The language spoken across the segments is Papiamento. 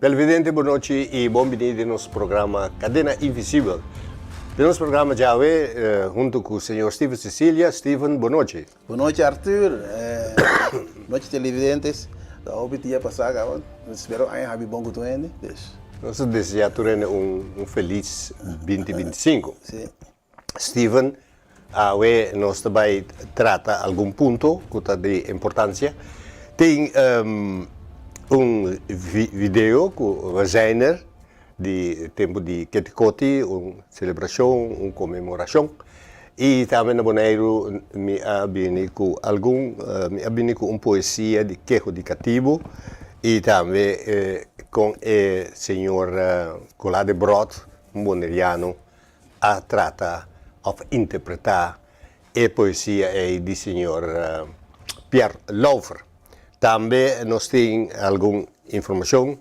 Televidente, bon nochi y bon bini den nos programa Cadena Invisibel. Den nos programa djawe, hunto cu señor Steven Cecilia. Steven, bon nochi. Bon nochi Arthur, bon nochi televidentes. Ta hopi dia pasá kaba, nos spera un aña habi bon ku tur hende. Dus. Nos ta desea tur hende un felis binti 25. Sí. Steven, awe nos ta bai trata algun punto ku ta di importansia. Tin un video ku we zijn er di tempu di Ketikoti, un selebrashon, un konmemorashon. I tambe na Boneiru mi a bini ku algun, mi a bini ku un poesia di Keho di Katibu i tambe kon e señor Colá de Brot, un boneriano, a trata òf interpretá e poesia ei di señor Pierre Lauffer. Tambe nos tin algun informashon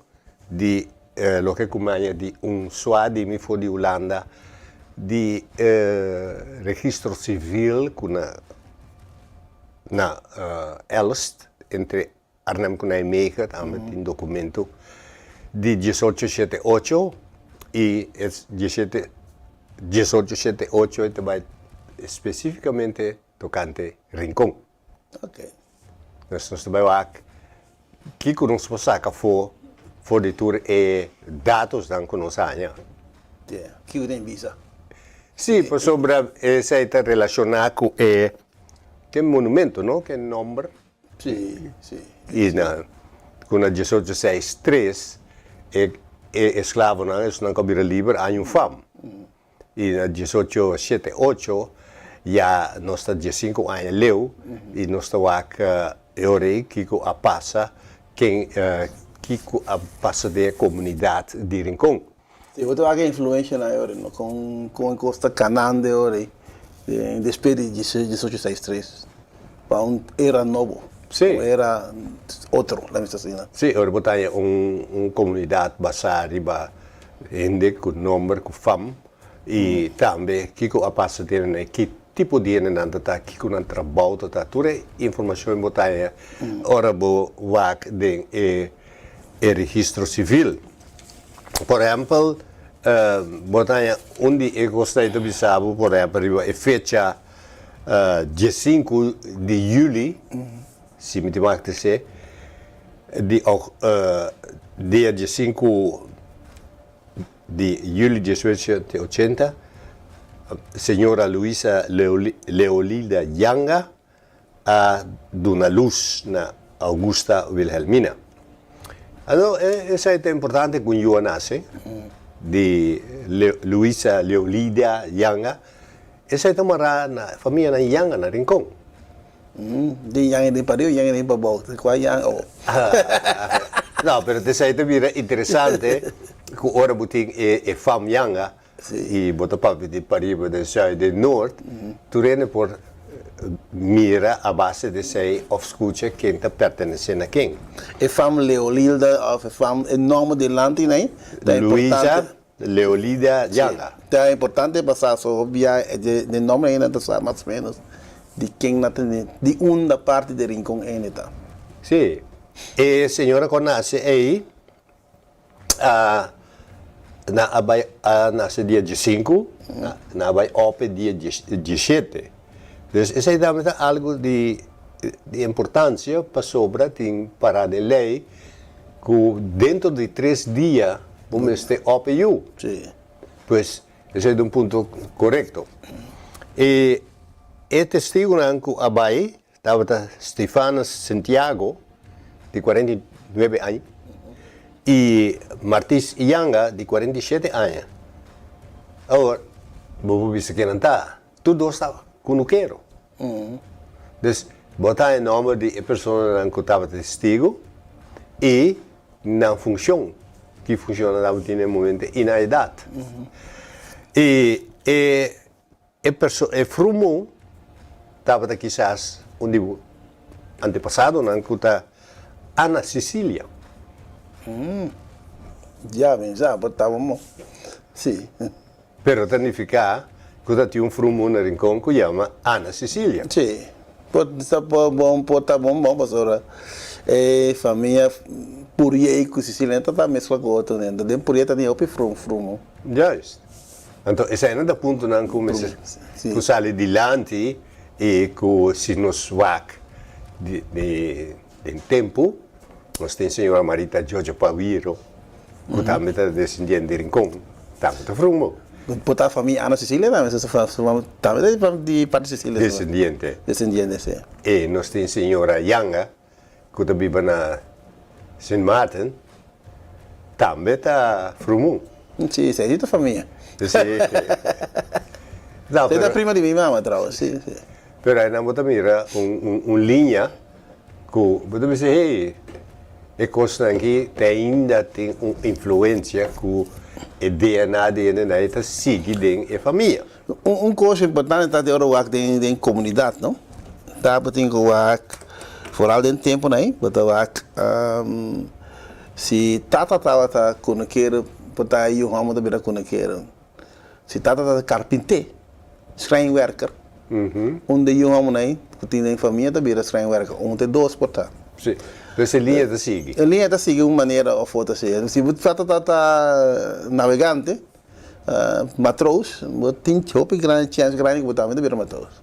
di loke ku maña di un sua di mi for di Hulanda di registro sivil ku na na Elst entre Arnhem ku Nijmegen tambe tin dokumento di diesocho shete ocho i e diesete diesocho shete ocho e ta bai spesifikamente tokante Rincon. Ok. Nos nos ta bai wak kiko nos por saka afó for di tur e datosnan ku nos haña. Yeah, kiko den bisa? Sí, pasobra esei ta relashoná ku e ke monumento, no? Ke nòmber. Sí, sí. I na ku na 1863 e e esklavonan, esnan ku a bira liber, a haña un fam. I na 1878 ya nos ta 15 aña leu i nos ta wak e ora ei kiko a pasa, ken kiko a pasa den e komunidat di Rincon. Si bo ta wak e influencianan e ora ei no, kon kon e kos ta kanando e ora ei despues di 1863 pa un era nobo, un era otro, laat mi bisa asina. Sí, ora bo ta haña un un komunidat basá riba hende ku nomber, ku fam i tambe kiko a pasa den nan, ki tipo di hendenan ta ta, kiko nan trabou ta ta, tur e informashon bo ta haña ora bo wak den e e registro sivil. Por ehèmpel, bo ta haña un di e kosnan ei ta bisa bo, por ehèmpel, riba e fecha 15 di yüli, si mi tin wak ta esei, di dia 15 di yüli 1880, señora Luisa Leolilda Yanga a duna lus na Augusta Wilhelmina. Anto esei ta importante ku un yu a nase di Luisa Leolida Yanga, esei ta mará na famianan Yanga na Rincon. Den Yanga den pariba, Yanga den pabou, kua Yanga oh. No, pero esei ta bira interesante ku ora bo tin e fam Yanga I bo ta papia di pariba, den sùi, den nort, tur hende por mira a base di esei òf skucha ken ta pertenesé na ken. E fam Leolilda òf e fam, e nòmber dilanti nei ta importante. Luisa Leolida Yanga. Sí, ta importante pa sa so hopi bia e nòmber ei nan ta sa mas o ménos di ken nan ta, di unda parti di Rincon ene ta. Sí, e señora ku a nase ei A nan a bai a nase dia 15, nan a bai ope dia 17. Dus esei tambe ta algu di di importancia pasobra tin para den ley ku dentro di tres dia bo mester ope yu. Pues esei ta un punto korekto. E e testigunan ku a bai tabata Stefanus Santiago di 49 aña i Martis Yanga di 47 aña. Awor, bo por bisa ken nan ta? Tur dos ta kunukero. Dus, bo ta haña nòmber di e personanan ku tabata testigu i nan funshon, ki funshon nan tabatin na e momento i nan edat. I e E perso e frumu tabata kisas un di bo antepasadonan ku ta Ana Cecilia. Ya mi sa por taba mo. Si. Pero ta nifiká ku ta tin un frumu na Rincon ku yama Ana Cecilia. Si. Por ta bon por ta bon bon pasobra e famia. Purié ku Sicilia ta ta meskla ku otro nen. Den Purié ta tin hopi frum frumo. Juist. Anto esei ta puntonan ku mester ku sali dilanti i ku si nos wak di den tempu nos tin señora Marita Jojo Pawiro ku tambe ta desendiente di Rincon tambe ta frumo. Por ta famia Ana Sicilia tambe tambe ta di parti Sicilia. Desendiente. Desendiente si. I nos tin señora Yanga ku ta biba na Sint Maarten tambe ta frumu. Si, esei si ta famia. Si. No, pero. Esei ta prima di mi mama trouwens, si, si. Pero einan bo ta mira un un liña ku bo ta bisa, hey, e kosnan aki te ainda tin un influensia ku e DNA di hende nan ta sigui den e famia. Un kos importante ta di ora wak den den komunidat no, ta bo tin ku wak foral den tempunan ei bo ta wak si tata tabata kunukero por ta e yu hòmber ta bira kunukero, si tata tabata karpinté, schrijnwerker, un de yu hòmbernan ei ku tin den famia ta bira schrijnwerker, un te dos por ta. Si, pues e liña ta sigui. E liña ta sigui un manera òf otro si. Si bo tata tabata navegante. Matroos, bo tin hopi grandi chèns grandi ku bo tambe ta bira matroos.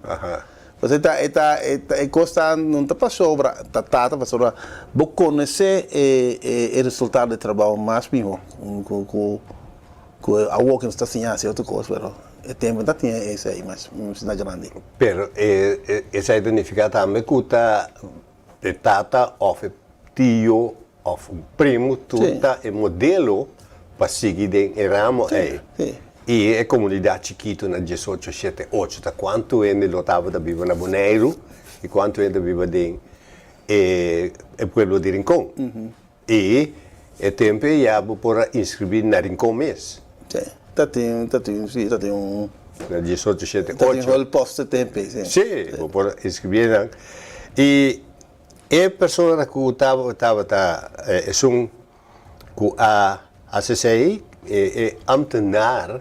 Pues e ta e ta e kos ta no ta pasobra ta tata pasobra bo konosé e e resultado di trabou mas mihó ku ku ku awor ku nos ta siña hasi otro kos pero e tempu no ta tin esei mas asina grandi. Pero esei ta nifiká tambe ku ta e tata òf e tio òf un primu tur ta e modelo pa sigui den e ramo ei. I e komunidat chikitu na diesocho shete ocho ta kuantu hende lo tabata biba na Boneiru i kuantu hende ta biba den e pueblo di Rincon. I e tempu ei ya bo por a inskribí na Rincon mes. Sí, ta tin, ta tin, sí, ta tin un. Na diesocho shete ocho. Ta tin hulppost e tempu ei, sí. Sí, bo por a inskribí einan. I e persona ku tabata esun ku a hasi esei, e ambtenaar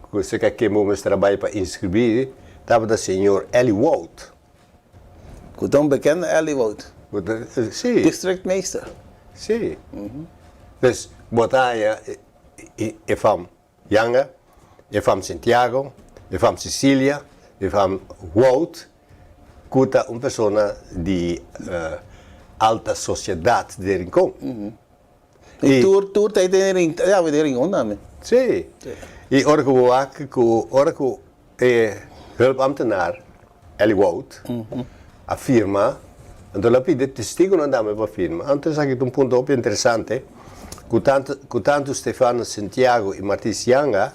ku serka ken bo mester a bai pa inskribí, tabata señor Ellie Wout. Ku ta un bekende Ellie Wout. Sí. Districtmeester. Sí. Dus bo ta haña e fam Janga, e fam Santiago, e fam Cecilia, e fam Wout, ku ta un persona di alta sosiedat di Rincon. I tur tur ta den Rincon, ya den Rincon tambe. Sí. I ora ku bo wak ku ora ku e hulpambtenaar Ellie Wout a firma, anto el a pidi e testigunan tambe pa firma. Anto esaki ta un punto hopi interesante ku tantu ku tantu Stefano Santiago i Martis Yanga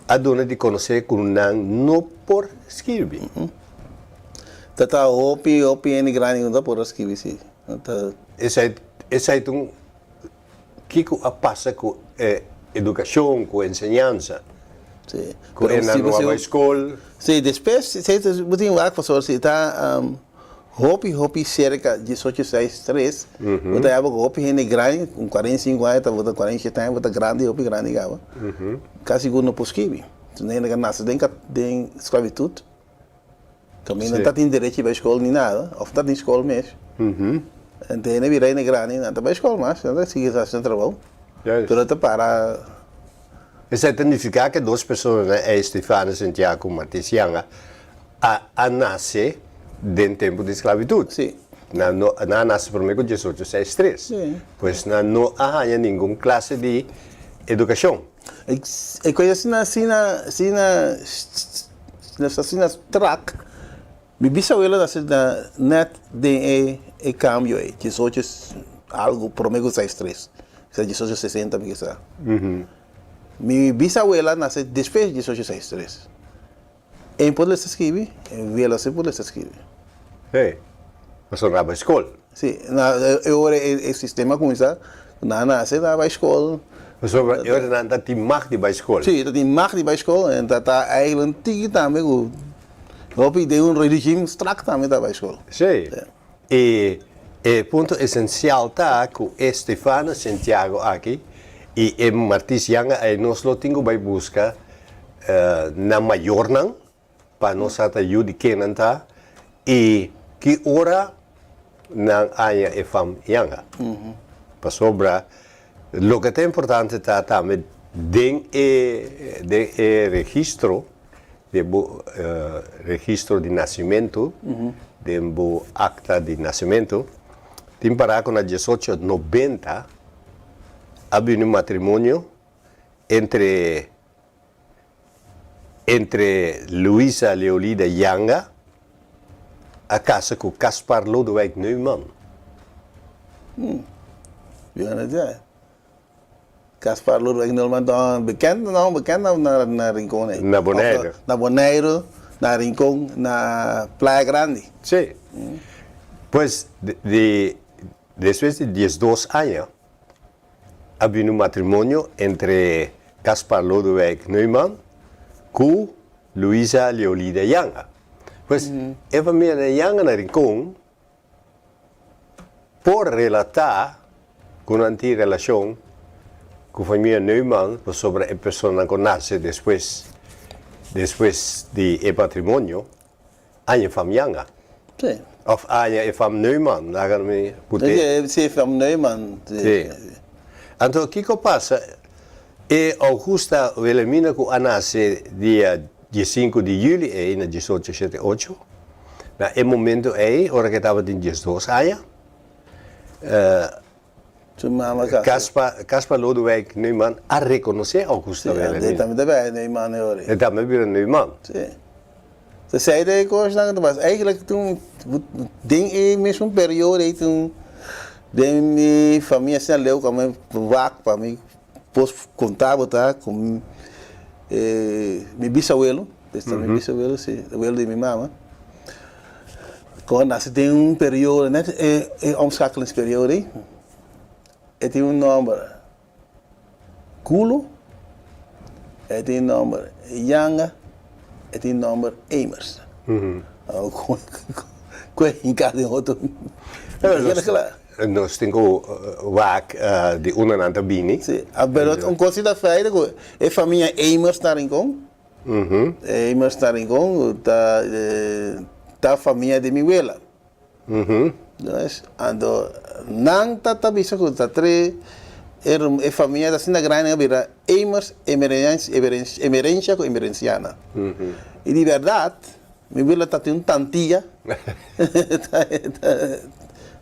a duna di konosé ku nan no por skirbi. Ta ta hopi hopi hende grandi ku no ta por a skirbi si. Ta. Esei esei ta un kiko a pasa ku e edukashon, ku enseñansa? Sí. Ku e nan no a bai skol. Sí, despues bo tin wak pasobra si ta hopi hopi serka diesocho seis tres, bo ta yaba ku hopi hende grandi, ku 45 aña ta bo ta 47 aña bo ta grandi, hopi grandi kaba, kasi ku no por skibi. Su hende ka nase den den sklabitut, kaminda no ta tin derechi bai skol ni nada, òf no ta tin skol mes. Ente hende bira hende grandi, nan ta bai skol mas, nan ta sigui hasi nan trabou, pero ta para. Esei ta nifiká ku e dos personanan ei, Stefano Santiago ku Martins Yanga, a a nase den tempu di sklabitut. Sí. Nan no, nan a nase promé ku diesocho seis tres. Sí. Pues nan no a haña ningun klase di edukashon. E kos asina, asina, asina, asina strak. Mi bisawelo nase na net den e e kambio ei, diesocho algu promé ku seis tres, kisa diesocho sesenta mi kisa. Mi bisawela nase despues di diesocho seis tres. E por lesa skibi, e wela si por lesa skibi. Hey, pasobra nan a bai skol. Si, na e ora e sistema a kuminsá, nan a nase, nan a bai skol. Pasobra e ora nan ta tin mag di bai skol. Si, ta tin mag di bai skol en ta ta eigenlijk tiki tambe ku Hopi den un regime strak tambe ta bai skol. Sí. E e punto esensial ta ku e Stefano Santiago aki i e Martis Yanga ei nos lo tin ku bai buska nan mayornan pa nos sa ta yu di ken nan ta i ki ora nan haña e fam Yanga. Pasobra loke ta importante ta tambe den e den e registro di bo registro di nasimentu, den bo akta di nasimentu, tin pará ku na diesocho nobenta a bini un matrimonio entre entre Luisa Leolida Janga a kasa ku Caspar Lodewijk Neumann. Caspar Lodewijk Neumann ta bekend no bekend na na Rincon ei. Na Boneiru. Na Boneiru, na Rincon, na Playa Grandi. Si. Pues di despues di diesdos aña a bini un matrimonio entre Caspar Lodewijk Neumann ku Luisa Leolida Janga. Pues e familianan Janga na Rincon por relatá ku nan tin relashon ku familia Neumann pasobra e personanan ku nase despues despues di e matrimonio aña fam Janga. Sí. Of aña e fam Neumann, laga mi put'é. Sí, fam Neumann. Sí. Anto kiko pasa? E Augusta Wilhelmina ku a nase dia diesinku di juli ei na diesocho shete ocho, na e momento ei ora ku e tabatin diesdos aña, Su mama kasa. Caspar, Caspar Lodewijk Neumann a rekonosé Augusta Sí, Wilhelmina. e tambe ta bira Neumann e ora ei. E tambe bira Neumann. Sí. Ta esei ta e kosnan ku ta pasa. Eigenlijk tin den e mesun periodo ei tin den mi famia asina leu ku ami wak pa mi por konta bo ta ku mi bisawelo, esta mi bisawelo si, welo di mi mama, ku a nase den un periodo net e omschakelingsperiode ei, e tin un nòmber Gulo, e tin nòmber Janga, e tin nòmber Emers. Ku e hinká den otro. Nos tin ku wak di unda nan ta bini. Si, pero un kos si ta feita ku e famia Emers na Rincon, Emers na Rincon ta ta famia di mi wela. Pues, anto nan ta ta bisa ku ta tre e famia ta asina grandi a bira Emers, Emerencia ku Emerenciana. I di bèrdat mi wela ta tin un tantia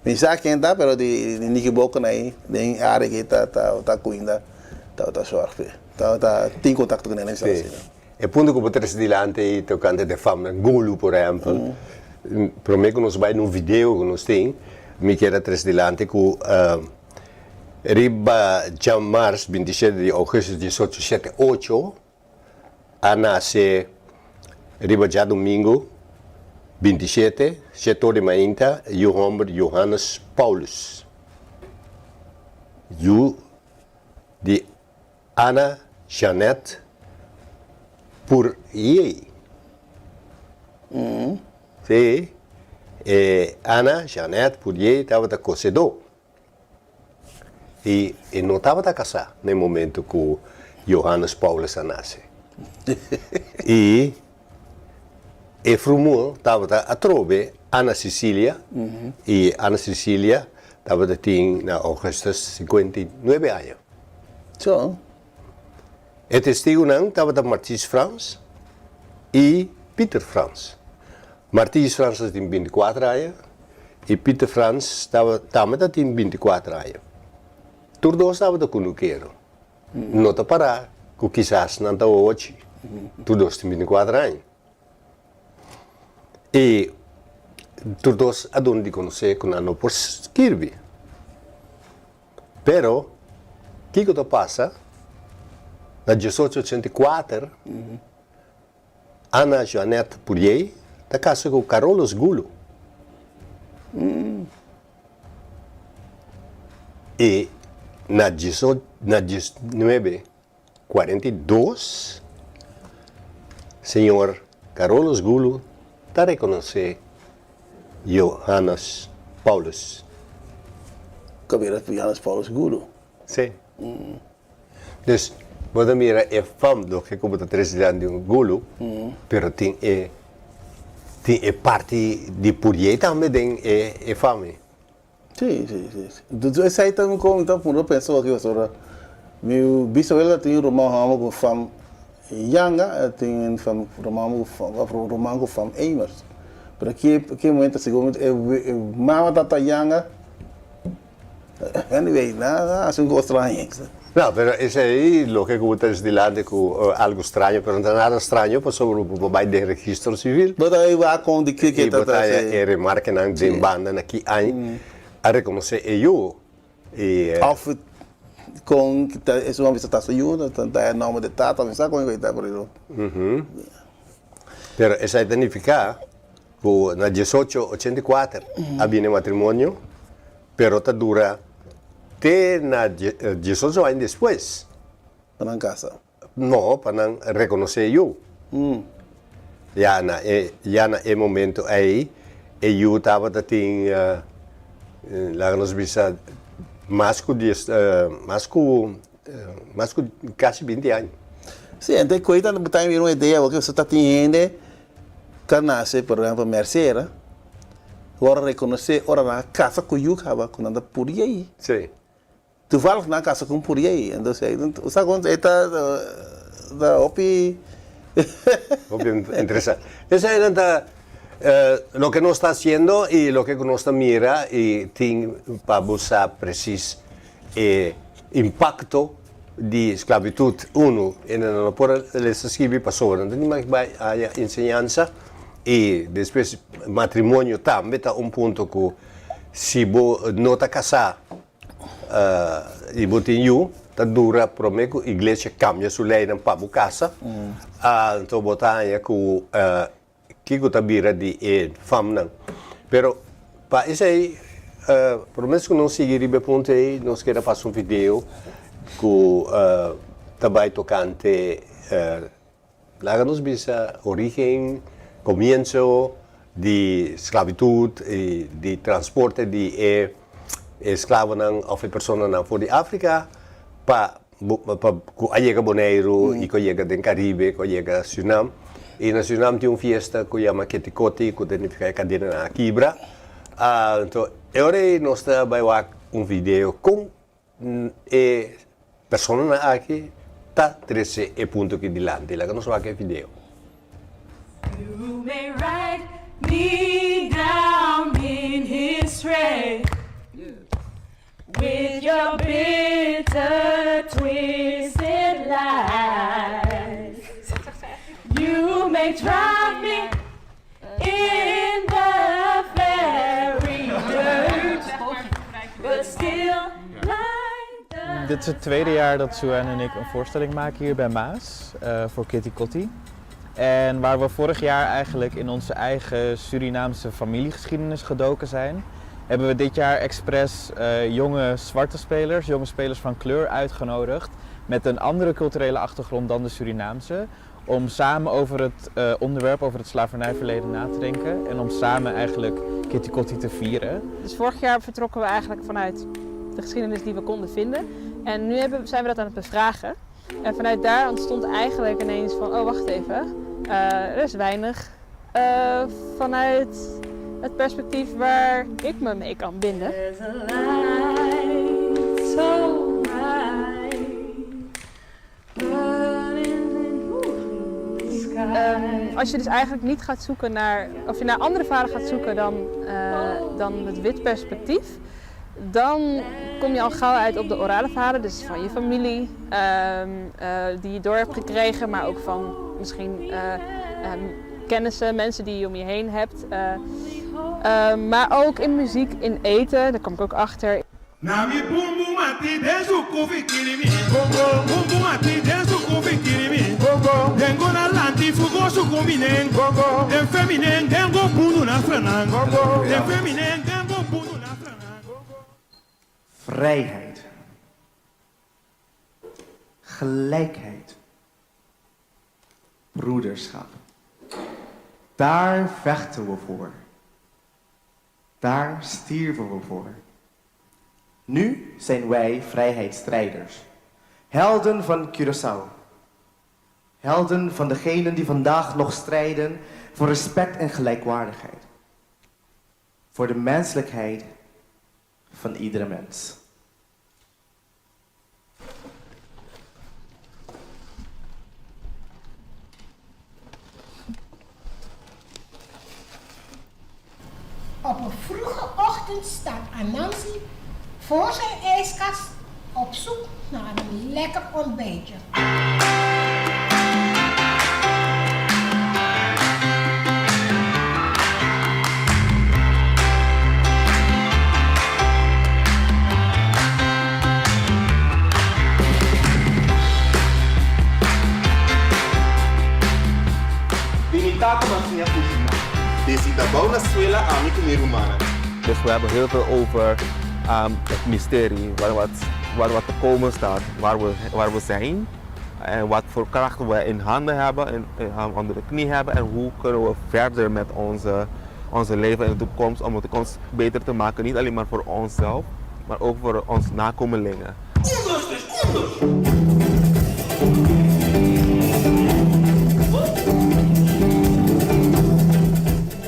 mi sa ken ta pero di Nikiboko na ei den área ke ta ta kuinda ta sòrg p'e ta tin kontakto ku nan mi sa asina. E punto ku bo trese dilanti ei tokante de famnan Gulu por ehèmpel, promé ku nos bai na un video ku nos tin, mi kier a trese dilanti ku riba djamars 27 di ougùstus diesocho shete ocho a nase riba djadumingu 27 shetor di mainta yu hòmber Johannes Paulus yu di Ana Jeanette Pourier. Sí, e Ana Jeanette Pourier tabata kosedó i e no tabata kasá na e momento ku Johannes Paulus a nase. I e frumó tabata atrobe Ana Cecilia i Ana Cecilia tabata tin na Augustus 59 aña. So. E testigunan tabata Martijs Frans i Pieter Frans. Martijs Frans ta tin binti kuater aña i Pieter Frans tambe ta tin binti kuater aña. Tur dos tabata kunukero. No ta pará ku kisas nan ta ochi. Tur dos tin binti kuater aña. I tur dos a duna di konosé ku nan no por skirbi. Pero, kiko ta pasa? Na diesocho ochenta i kuater, Ana Jeanette Pourier ta kasa ku Carolus Gulu. I na na diesnuebe 42, Señor Carolus Gulu ta rekonosé Johannes Paulus. Ku a bira Johannes Paulus Gulu. Sí. Dus, bo ta mira e fam loke ku bo ta trese dilanti di un Gulu, pero tin e tin e parti di Purié tambe den e fam ei. Sí, sí, sí. Entonces esei ta un kon ta pone pensa aki pasobra mi bisabuelo tin un ruman hòmber ku fam Yanga, e tin un fam ruman hòmber ku fam òf ruman ku fam Emers. Pero ki ki momento segun e mama tata Yanga, anyway nan a hasi un kos straño. No, pero esei loke ku bo ta dilanti ku algu straño, pero no ta nada straño pasobra bo bai den registro sivil. Bo ta wak kon di kiko I bo ta haña e remarkenan den banda na ki aña a rekonosé e yu. I. Òf kon ta esun a bisa ta su yu, ta e nòmber di tata, mi sa kon e ta por eso. Pero esei ta nifiká ku na diesocho 84 a bini matrimonio, pero ta dura te na 18 aña despues. Pa nan kasa? No, pa nan rekonosé e yu. Ya na e ya na e momento ei e yu tabata tin laga nos bisa mas ku dies mas ku mas ku kasi 20 aña. Sí, ente koe ta ta bira un idea porque ta tin hende ta nase por ehempel Mercera ora rekonosé ora nan a kasa ku yu kaba ku nan ta puri ei. Sí. Toevallig nan a kasa ku un puri ei entonces ei bo sa kon ei ta ta hopi. Hopi interesante. Esei nan ta loke nos ta hasiendo i loke ku nos ta mira i tin pa bo sa presis e impakto di sklabitut unu e nan no por a lesa skibi pasobra nan ta tin mas bai haya enseñansa i despues matrimonio tambe ta un punto ku si bo no ta kasá i bo tin yu ta dura prome ku iglesia kambia su leinan pa bo kasa anto bo ta haña ku Kiko ta bira di e famnan? Pero pa esei, promés ku nos sigui riba e punto ei, nos keda pasa un video ku ta bai tokante, laga nos bisa, origen, komienso di sklabitut i di transporte di e esklavonan òf e personanan for di Afrika pa Pa ku a yega Boneiru i ku a yega den Karibe, ku a yega Surinam. I na Surinam tin un fiesta ku yama Ketikoti ku ta nifiká e kadenanan a kibra. Anto e ora ei nos ta bai wak un video kon e personanan aki ta trese e punto aki dilanti. Laga nos wak e video. You may write me down in history. With your bitter twisted lies You may drop me in the very dirt But still like the Dit is het tweede jaar dat Sue-Ann en ik een voorstelling maken hier bij Maas voor Kitty Kotti. En waar we vorig jaar eigenlijk in onze eigen Surinaamse familiegeschiedenis gedoken zijn, hebben we dit jaar expres jonge zwarte spelers, jonge spelers van kleur uitgenodigd met een andere culturele achtergrond dan de Surinaamse, om samen over het onderwerp, over het slavernijverleden na te denken en om samen eigenlijk Kitty Kotti te vieren. Dus vorig jaar vertrokken we eigenlijk vanuit de geschiedenis die we konden vinden. En nu zijn we dat aan het bevragen. En vanuit daar ontstond eigenlijk ineens van, oh wacht even, er is weinig vanuit het perspectief waar ik me mee kan binden. There's a light so bright burning in the sky. Als je dus eigenlijk niet gaat zoeken naar, of je naar andere verhalen gaat zoeken dan het wit perspectief, dan kom je al gauw uit op de orale verhalen, dus van je familie die je door hebt gekregen, maar ook van misschien kennissen, mensen die je om je heen hebt. Maar ook in muziek, in eten, daar kom ik ook achter. Nami bum bum ati densu kofi kirimi. Bongo. Bum bum ati densu kofi kirimi. Bongo. Dengo na lanti fugo su kominen. Bongo. Den feminen dengo bunu na franan. Bongo. Den feminen dengo bunu na franan. Vrijheid. Gelijkheid. Broederschap. Daar vechten we voor. Daar stierven we voor. Nu zijn wij vrijheidsstrijders. Helden van Curaçao. Helden van degenen die vandaag nog strijden voor respect en gelijkwaardigheid. Voor de menselijkheid. van iedere mens. Op een vroege ochtend staat Anansi voor zijn ijskast op zoek naar een lekker ontbijtje. Di mi tata m'a siña kushiná. Desde dabou na suela ami ku mi rumannan. Dus we hebben heel veel over het mysterie, waar wat, waar wat te komen staat, waar we, waar we zijn en wat voor krachten we in handen hebben en onder de knie hebben en hoe kunnen we verder met onze, onze leven in de toekomst om de toekomst beter te maken, niet alleen maar voor onszelf, maar ook voor onze nakomelingen.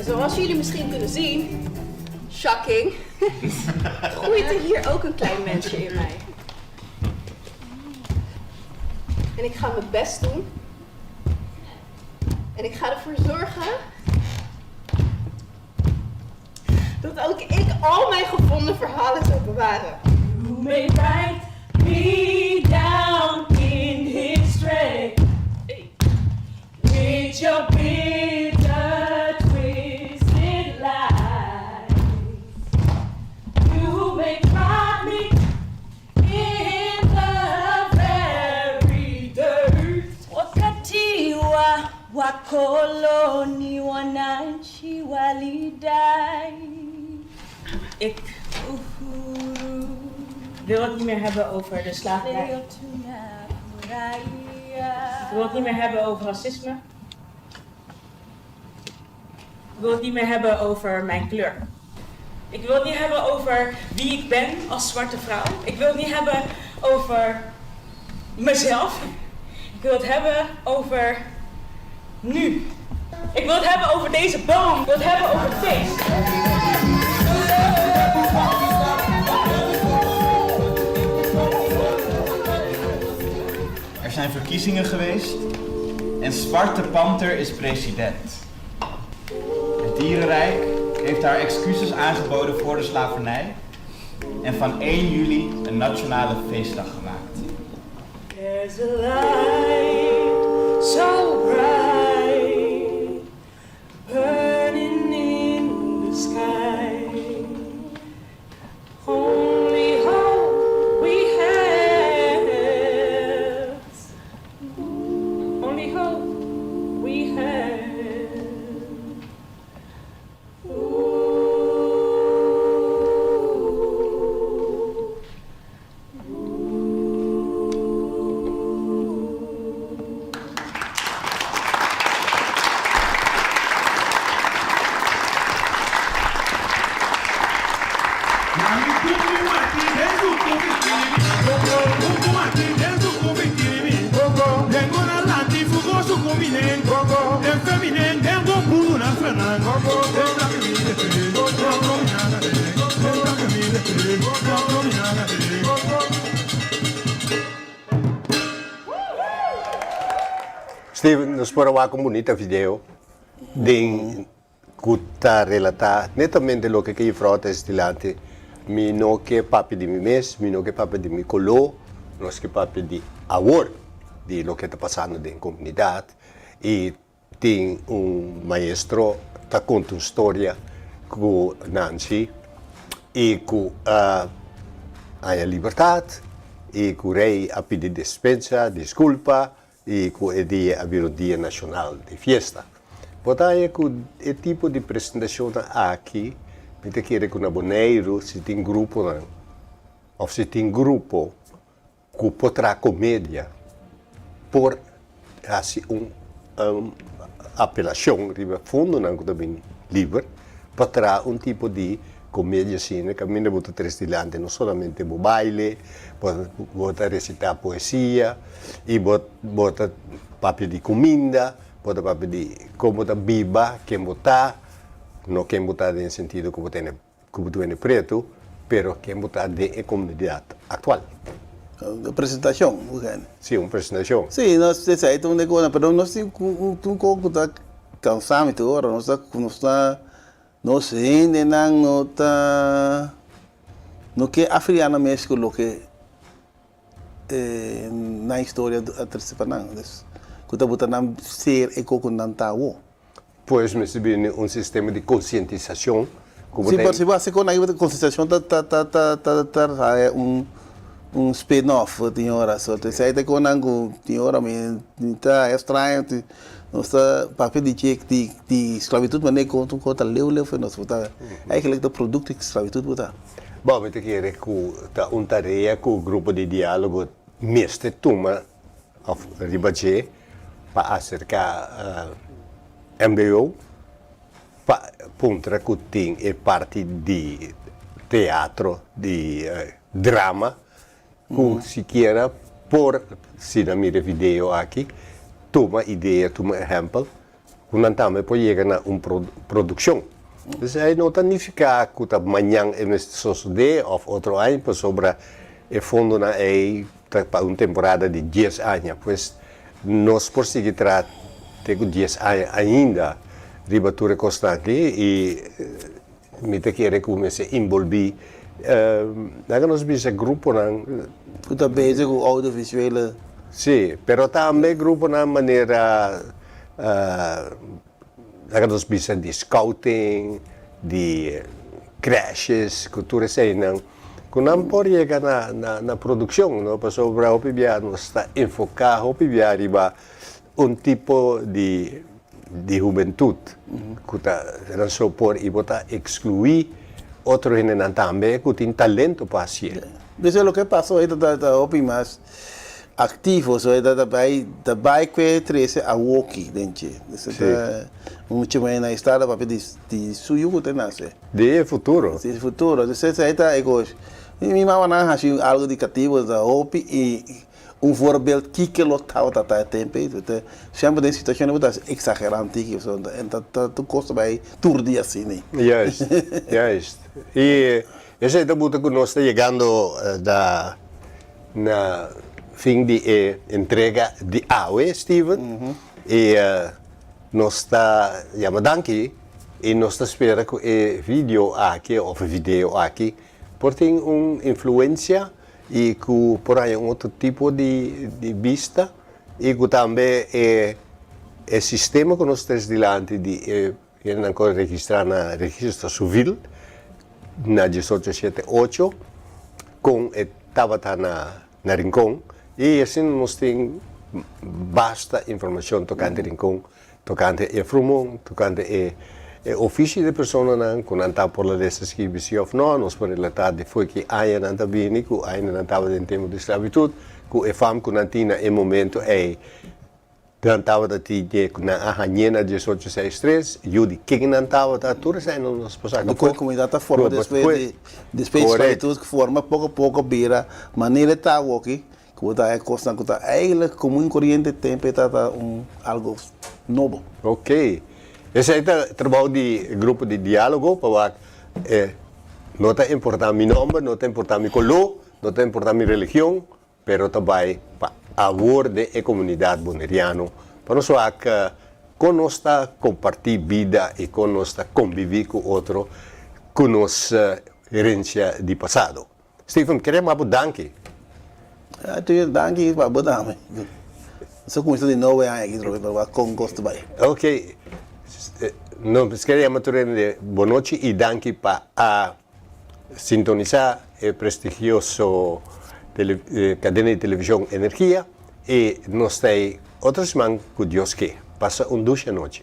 Zoals jullie misschien kunnen zien, shocking, groeit er hier ook een klein mensje in mij. En ik ga mijn best doen. En ik ga ervoor zorgen dat ook ik al mijn gevonden verhalen zal bewaren. You may write me down in history with your bitter, twisted lies. You may cry me in the very dirt. Wakati wa wakoloni wananchi walidai Ik uhuru, wil het niet meer hebben over de slavernij. leo tunafurahia. Ik wil het niet meer hebben over racisme. Ik wil het niet meer hebben over mijn kleur. Ik wil het niet hebben over wie ik ben als zwarte vrouw. Ik wil het niet hebben over mezelf. Ik wil het hebben over nu. Ik wil het hebben over deze boom. Ik wil het hebben over het feest. Er zijn verkiezingen geweest en Zwarte Panter is president. Het dierenrijk heeft haar excuses aangeboden voor de slavernij en van 1 juli een nationale feestdag gemaakt. There's a light so bright burning in the sky. Only hope we have. Only hope we have. Ooh. Steven, nos por a wak un bunita video den ku ta relatá netamente loke ku juffrouw ta hasi dilanti. Mi no ke papia di mi mes, mi no ke papia di mi koló, nos ke papia di awor, di loke ta pasando den komunidat. I tin un maestro ta konta un storia ku Nancy i ku a haña libertat i ku rei a pidi despensa, diskulpa i ku e dia a bira un dia nashonal di fiesta. Bo ta haña ku e tipo di presentashonnan aki mi ta kere ku na Boneiru si tin gruponan òf si tin grupo ku por traha komedia por hasi un apelashon riba fondonan ku ta bini liber pa traha un tipo di komedia asina kaminda bo ta tres dilanti no solamente bo baile, bo ta resitá poesia i bo ta papia di kuminda, bo ta papia di kon bo ta biba, ken bo ta, no ken bo ta den sentido ku bo tene ku bo ta wende pretu. pero ken bo ta den e komunidat aktual. Un presentashon, bo kende? Si, un presentashon. Si, nos esei ta un de kosnan, pero nos tin un kos ku ta kansa mi tur ora, nos ta nos ta nos hendenan no ta no ke afiliá nan mes ku loke nan historia a trese pa nan, dus ku ta buta nan ser e kos ku nan ta awo. Pues mester bini un sistema di konsientisashon ku bo Si, ta. pero si bo hasi kon aki konsientisashon ta ta ta ta ta ta trae un un spin off tin ora. So ta esei ta konnan ku tin ora mi mi ta extraño ti nos ta papia di dje di di sklabitut manera ku un kos ta leu leu for nos bo ta eigenlijk ta produkto di sklabitut bo ta. Bo mi ta kere ku ta un tarea ku grupo di dialogo mester tuma òf riba dje pa aserká mbo pa puntra ku tin e parti di teatro, di drama ku sikiera por, si nan mira e video aki, tuma idea, tuma ehèmpel ku nan tambe por yega na un produkshon. Esei no ta nifiká ku ta mañan e mester sosodé òf otro aña pasobra e fondonan ei ta pa un temporada di dies aña. Pues nos por sigui traha te ku dies aña ainda riba tur e kosnan aki i mi ta kere ku mester inbolbí laga nos bisa gruponan. Ku ta bezig ku oudiovisuele. Sí, pero tambe gruponan manera Laga nos bisa di scouting, di crèches, ku tur eseinan, ku nan por yega na na produkshon, no? Pasobra hopi bia nos ta enfoká hopi bia riba un tipo di di hubentut ku ta nan so por i bo ta ekskluí otro hendenan tambe ku tin talento pa hasié. Esei loke pasa hoy ta ta hopi mas Activo, so e ta bay ta bay cu e trece awoki den dje. Esey ta mucho men na estado papia di di su yu cu ta nace. Di e futuro. Di e futuro. Entonces esey ta e cos. Mi mamanan haci algo di catibo ta hopi y un voorbeeld kiko lo tabata ta e tempo ey. Semper den situacion bo ta exagera un tiki pasobra ta ta tur cos ta bay tur dia asina. Juist, juist. Y esey ta buta cu nos ta yegando na Na fin di e entrega di awe, Steven, i nos ta yama danki i nos ta spera ku e video aki òf e video aki por tin un influensia i ku por haña un otro tipo di bista i ku tambe e e sistema ku nos tres dilanti di e hendenan ku a registrá na Registro Sivil na diesocho shete ocho kon e tabata na na Rincon y asina nos tin basta informacion tocante Rincon, tocante e frumon, tocante e e ofishi di personanan cu nan ta por la lesa skibi si of no, nos por relata di foe ki aña nan ta bini, cu aña nan tabata den tempo di sclavitud, cu e fam cu nan tin na e momento ey. Nan tabata tin dje ku nan a hañ'é na diesocho seis tres, yu di ken nan tabata, tur esei nan nos por saka Di ku e komunidat ta forma despues di despues di sklabitut forma poko poko bira manera e ta awoki ku bo ta haña kosnan ku ta eigentlik komun i koriente tempu e tabata un algo nobo. Ok. Esei ta trabou di grupo di dialogo pa wak e no ta importa mi nomber, no ta importa mi koló, no ta importa mi religion, Pero ta bai pa awor den e komunidat boneriano pa nos wak kon nos ta kompartí bida i kon nos ta kombibí ku otro ku nos herensia di pasado. Stephen, kere yama bo danki. Ja, tuyo danki pa bo tambe. Nos a kuminsá di nobo e aña aki trobe pa wak kon kos ta bai. Ok. Nos kere yama tur hende bonochi i danki pa a Sintonisá e prestigioso kadena di televishon Energia i nos ta ei otro siman ku Dios ke. Pasa un dushi anochi.